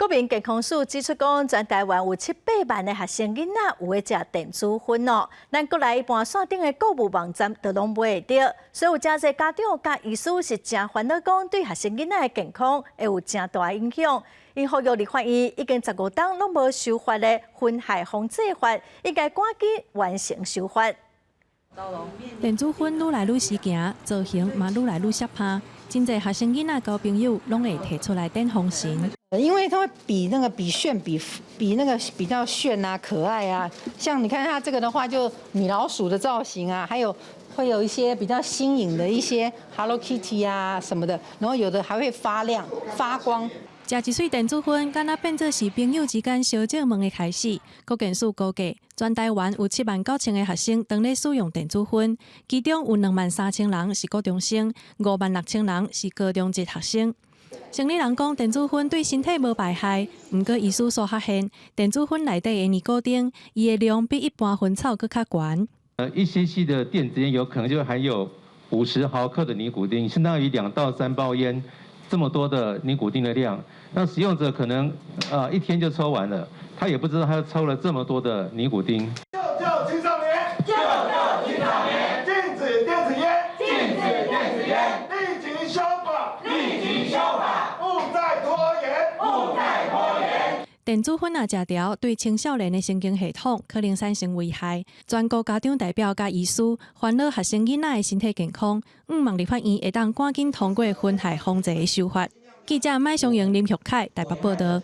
國民健康署指出講，全台灣有七八萬个學生囡仔有咧食電子薰哦。咱國內一般線頂的購物網站都攏買會著，所以有誠濟家長佮醫師是誠煩惱，講對學生囡仔的健康會有誠大影響。𪜶呼籲立法院已經15冬攏無修法的薰害防制法，應該趕緊完成修法。電子薰愈來愈時行，造型嘛愈來愈攝拍，真濟學生囡仔交朋友攏會提出來點風神。因為它會比那個比炫比比那個比較炫啊，可愛啊。像你看它這個的話，就米老鼠的造型啊，還有會有一些比較新穎的一些 Hello Kitty 啊什麼的，然後有的還會發亮發光。食一喙電子薰，敢若變做是朋友之間相借問的開始。國健署估計，全台灣有7萬9千个學生當咧使用電子薰，其中有2萬3千人是國中生，5萬6千人是高中職學生。生理人講，電子薰對身體無排害，毋過醫師所發現，電子薰內底的尼古丁，伊的量比一般薰草閣較懸。1 cc 的電子菸有可能就含有50毫克的尼古丁，相當於2到3包菸這麼多的尼古丁的量。那使用者可能一天就抽完了，他也不知道他抽了這麼多的尼古丁。救救青少年！救救青少年！禁止電子菸！禁止電子菸！立即修法！立即修法！勿再拖延！勿再拖延！電子薰若食著，對青少年的神經系統可能產生危害。全國家長代表佮醫師煩惱學生囡仔的身體健康，向望立法院會當趕緊通過薰害防制的修法。記者麥松瑩、林玉凱台北報道。